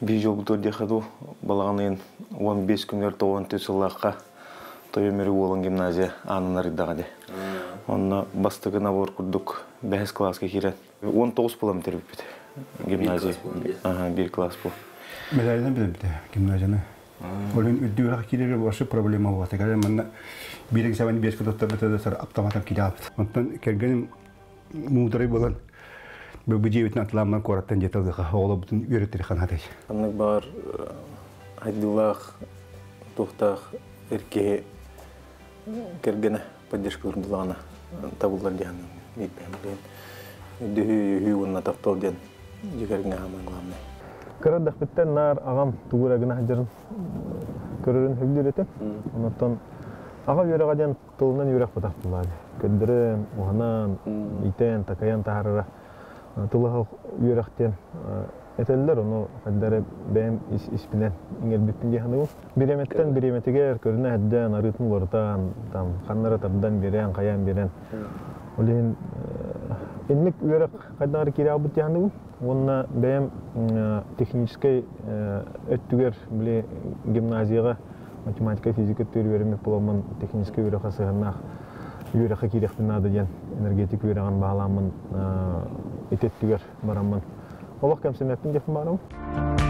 Биир дьолбутугар диэххэ дуу, балаҕан ыйын 15 күнүгэр 94 сыллаахха Тойон Мүрү Уолун гимназия аанын арыйдаҕа дии. Онно бастакы набор курдук бэһис кылааска киирэн 19 буолан бүтэрбиппит гимназия. Ага, биир класс был. Медалынан билбитэ гимназияны. Ол иһин үрдүк үөрэххэ киирэргэ вообще проблема буолбата. Кэлэн манна биир экзамен биэскэ туттарбыта да сар автоматом киирээбит. Онтон кэргэним муударай буолан бу дьиэбитин атылаамман куораттан дьиэ талыаха оҕолорбутун үөрэттери ханатай. Ханнык баар айдыылаах, туохтаах эр киһи кэргэнэ поддержкалыыр булаҕына табыллар диэн биир Өйдөһүү, өйөһүү уонна таптал диэн дьиэ кэргэҥҥэ хааман главное. Кыра эрдэхпиттэн наар аҕам тугу эрэ гына сылдьарын көрөрүн сөбүлүүр этим. Онтон аҕа үөрэҕэ диэн тылынан үөрэх бытах буолаады. Көрдөрөн, уһанан, иитэн, такайан таһаарара тылы үөрэх диэн этэллэр, ону хайда эрэ бэйэм ис испинэн иҥэрбиппин дии саныыбын. Бириэмэттэн бириэмэтигэр көрүнэ эрдээн, арыытын уларытан, там ханна эрэ тардан биэрэн, хайаан биэрэн. Ол иһин инник үөрэх хайдах эрэ киирэ хаалбыт дии саныыбын. Уонна бэйэм техническэй өттүгэр били гимназияҕа математика, физика өттүгэр үөрэммит буоламмын техническэй үөрэххэ сыһыаннаах үөрэххэ киириэхпин наада диэн энергетик үөрэҕин баһылааммын ити өттүгэр бараммын олох кэмсэммэппин диэхпин баҕарабын.